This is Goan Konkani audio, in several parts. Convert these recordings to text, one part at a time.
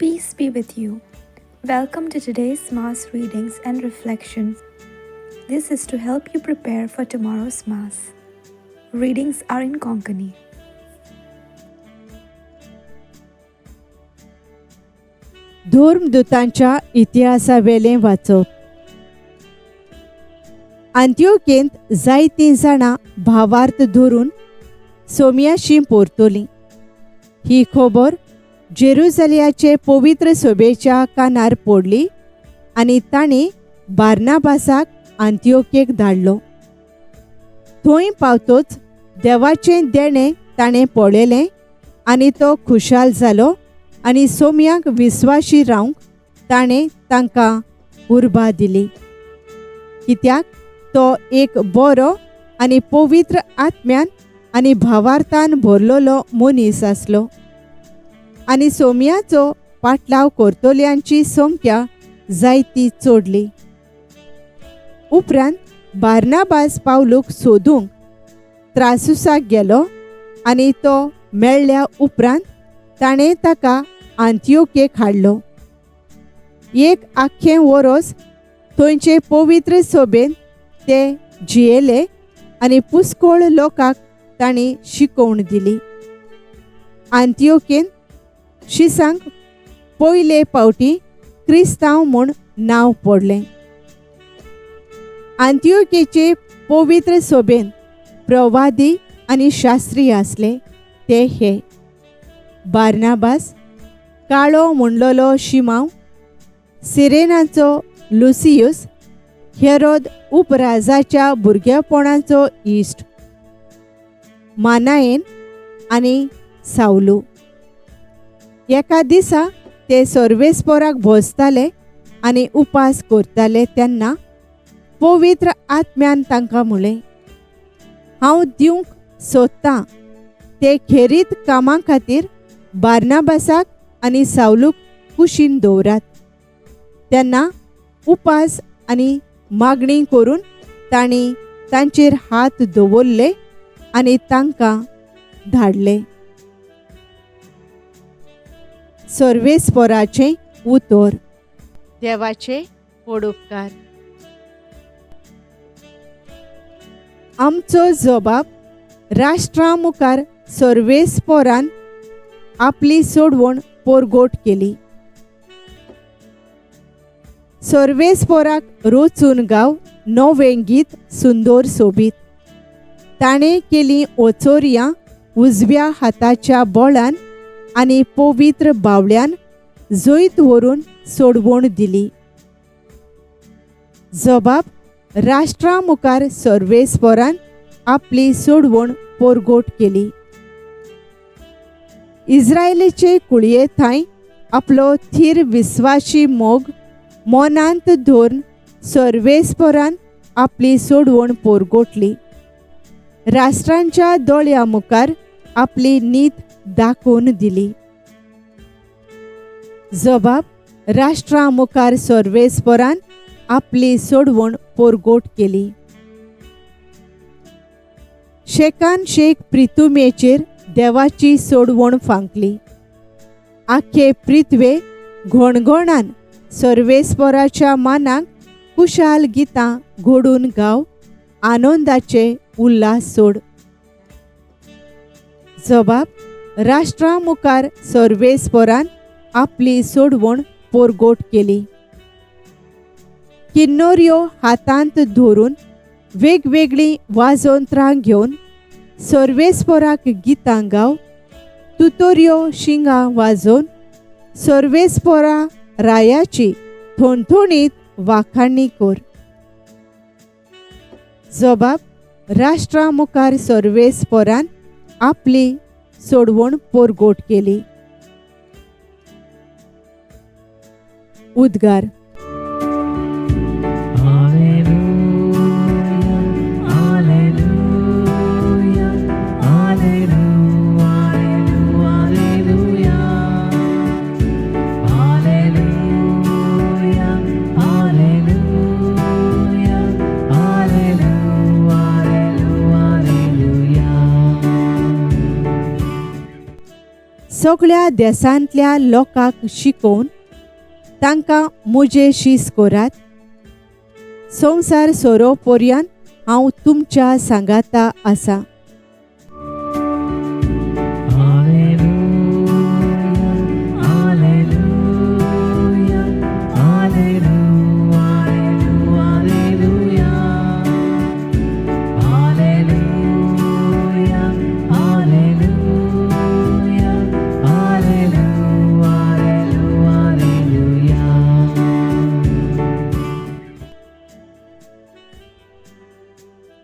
Peace be with you. Welcome to today's Mass readings and reflections. This is to help you prepare for tomorrow's Mass. Readings are in Konkani. धर्मदूतांच्या इतिहासावेलें वाचप. आंतियोकेंत जायतीं जाणां भावार्थ धरून सोम्याशी परतलीं. ही खबर जेरुजलियाचे पवित्र सभेच्या कानार पडली आनी तांणी बार्नाबासाक आंतियोकेक धाडलो. थंय पावतोच देवाचें देणें ताणें पळयलें आनी तो खुशाल जालो आनी सोम्याक विस्वाशी रावंक ताणें तांकां उर्बा दिली, कित्याक तो एक बरो आनी पवित्र आत्म्यान आनी भावार्थान भरलेलो मनीस आसलो आनी सोम्याचो पाटलाव करतल्यांची संख्या जायती चडली. उपरांत बार्नाबास पावलूक सोदूंक त्रासुसाक गेलो आनी तो मेळ्ळ्या उपरांत ताणें ताका आंतियोकेक हाडलो. एक आख्खें वरोस थंयचे पवित्र सभेन ते जियेले आनी पुस्कोळ लोकांक तांणी शिकोवण दिली. आंतियोकेन शिसांक पयले पावटी क्रिस्तांव म्हूण नांव पडलें. आंतियोकेचे पवित्र सभेन प्रवादी आनी शास्त्री आसले ते हे: बार्नाबास, काळो म्हणलेलो शिमांव, सिरेनाचो लुसियूस, हेरोद उपराजाच्या भुरगेपणाचो इश्ट, मानायन आनी सावलू. एका दिसा ते सर्वेस्पोराक भोजताले आनी उपास करताले तेन्ना पवित्र आत्म्यान तांकां म्हणलें, हांव दिवंक सोदतां ते खेरीत कामां खातीर बार्नाबासाक आनी सावलूक कुशीन दवरात. तेन्ना उपास आनी मागणी करून तांणी तांचेर हात दवरले आनी तांकां धाडले. सर्वेस्पोराचें उतर. देवाचे व्हड उपकार. आमचो जबाब राष्ट्रा मुखार सर्वेस्पोरान आपली सोडवण परगट केली. सर्वेस्पोराक रोचून गांव नवें गीत सुंदर सोबीत. ताणें केली ओचोरयां उजव्या हाताच्या बळान आनी पवित्र बावल्यान जैत व्हरून सोडवण दिली. जबाब राष्ट्रा मुखार सर्वेस्पोरान आपली सोडवण परगट केली. इस्रायलीचे कुळये थांय आपलो थीर विस्वाशी मोग मनांत धरून सर्वेस्पोरान आपली सोडवण परगटली. राष्ट्रांच्या दोळ्या मुखार आपली नीत दाखोवन दिली. जबाब राष्ट्रा मुखार सर्वेस्पोरान आपली सोडवण परगट केली. शेकान शेक प्रितुमेचेर देवाची सोडवण फांकली. आख्खे पृथ्वे घणघणान सर्वेस्पोराच्या मानाक कुशाल गितां घडून गाव आनंदाचे उल्हास सोड. जबाब राष्ट्रा मुखार सर्वेस्पोरान आपली सोडवण परगट केली. किन्नोऱ्यो हातांत धरून वेगवेगळीं वाजोंत्रां घेवन सर्वेस्पोराक गितां गाव, तुतोऱ्यो शिंगां वाजोवन सर्वेस्पोरा रायाची थोणथोणीत वाखाणी कर. जबाब राष्ट्रा मुखार सर्वेस्पोरान आपली सोडवण परगट केली. उद्गार. सगळ्या देसांतल्या लोकांक शिकोवन तांकां म्हजे शीस करात. संवसार सोरो पर्यंत हांव तुमच्या सांगाता आसा.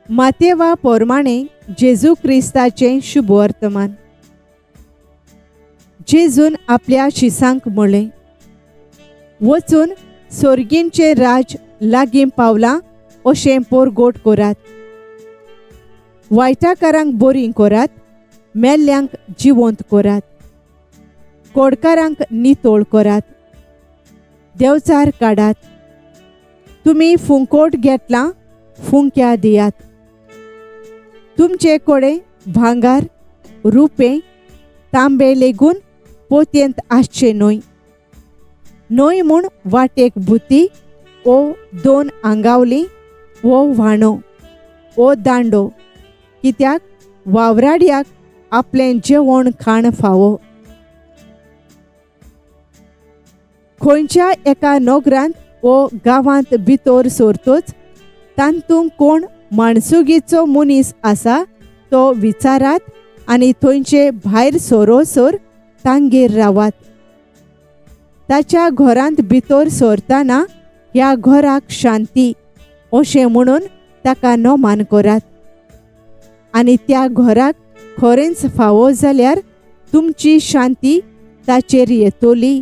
मातेवा पोरमाणे जेजू क्रिस्ताचें शुभवर्तमान. जेजून आपल्या शिसांक म्हळें, वचून सोर्गींचें राज लागीं पावलां अशें पोरगोट करात. वायटाकारांक बरीं करात, मेल्ल्यांक जिवंत करात, कोडकारांक नितोळ करात, देवचार काडात. तुमी फुंकोट घेतलां, फुंक्या दियात. तुमचे कडेन भांगर, रुपें, तांबे लेगून पोतयेंत आसचें न्हय. न्हय म्हूण वाटेक बुती ओ दोन आंगावली वो व्हाणो ओ दांडो, कित्याक वावराड्याक आपलें जेवण खाण फावो. खंयच्या एका नगरांत वो गांवांत भितर सरतोच तातूंत कोण माणसुगीचो मनीस आसा तो विचारात आनी थंयचे भायर सरोसर तांगेर रावात. ताच्या घरांत भितर सरतना ह्या घराक शांती अशें म्हणून ताका नमान करात आनी त्या घराक खरेंच फावो जाल्यार तुमची शांती ताचेर येतली,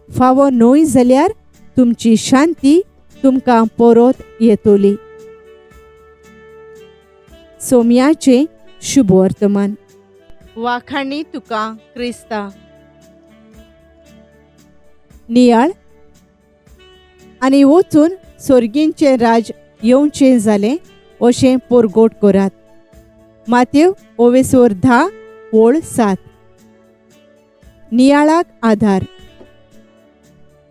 फावो न्हय जाल्यार तुमची शांती तुमकां परत येतली. सोम्याचें शुभवर्तमान. वाखाणी तुका क्रिस्ता. नियाळ आनी वचून सोर्गींचें राज येवचें जालें अशें पोरगोट करात. मातेव ओवेसोर 10 ओळ 7. नियाळाक आधार.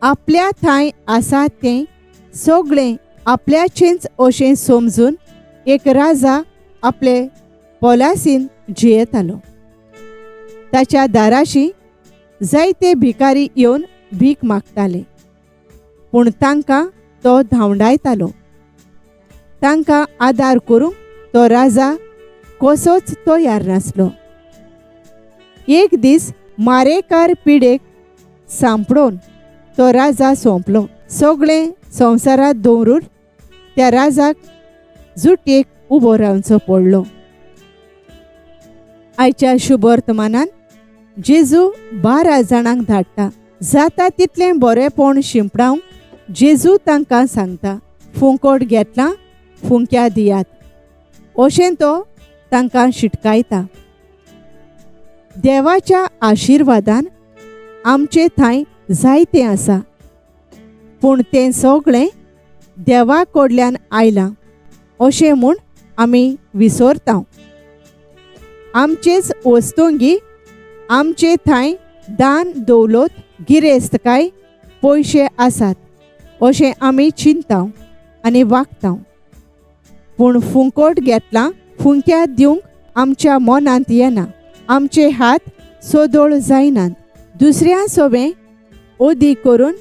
आपल्या थांय आसा तें सगळें आपल्याचेंच अशें समजून एक राजा आपले पोलासीन जियेतालो. ताच्या दाराशी जायते भिकारी येवन भीक मागताले, पूण तांकां तो धांवडायतालो. तांकां आदार करूंक तो राजा कसोच तयार नासलो. एक दीस मारेकार पिडेक सांपडोवन तो राजा सोंपलो. सगळें संवसारांत दवरून त्या राजाक जुटयेक उबो रावचो पडलो. आयच्या शुभवर्तमानान जेजू 12 जाणांक धाडटा. जाता तितलें बरेंपण शिंपडावंक जेजू तांकां सांगता, फुंकोट घेतलां फुंक्या दियात अशें तो तांकां शिटकायता. देवाच्या आशिर्वादान आमचे थांय जायतें आसा, पूण तें सगळें देवा कडल्यान आयलां अशें म्हूण आमी विसरता. आमचेच वस्तुंगी आमचे थांय दान दौलत गिरेस्तकाय पयशे आसात अशें आमी चिंता आनी वागता, पूण फुंकोट घेतलां फुंक्या दिवंक आमच्या मनांत येना. आमचे हात सोदोळ जायनात. दुसऱ्या सोवें ओदी करून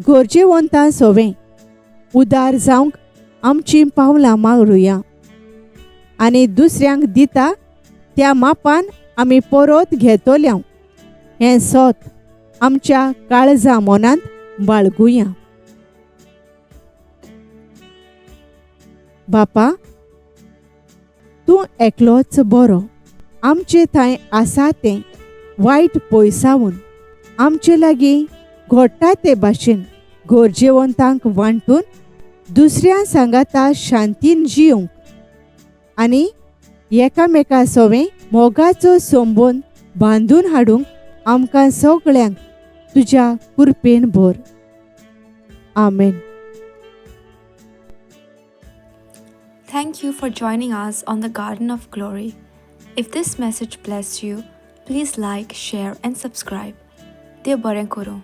गरजेवंतां सोवें उदार जावंक आमचीं पावलां मारुया आनी दुसऱ्यांक दिता त्या मापान आमी परत घेतल्या हें सत आमच्या काळजा मनांत बाळगुया. बापा, तूं एकलोच बरो. आमचे थंय आसा तें वायट पयसावन आमचे लागीं घडटा ते भाशेन गरजेवंतांक वांटून दुसऱ्या सांगाता शांतीन जिवंक आनी एकामेका सोवें मोगाचो संबंद बांदून हाडूंक आमकां सगळ्यांक तुज्या कृपेन भर. आमेन. Thank you for joining us on the Garden of Glory. If this message blessed you, Please like, share and subscribe. देव बरें करूं.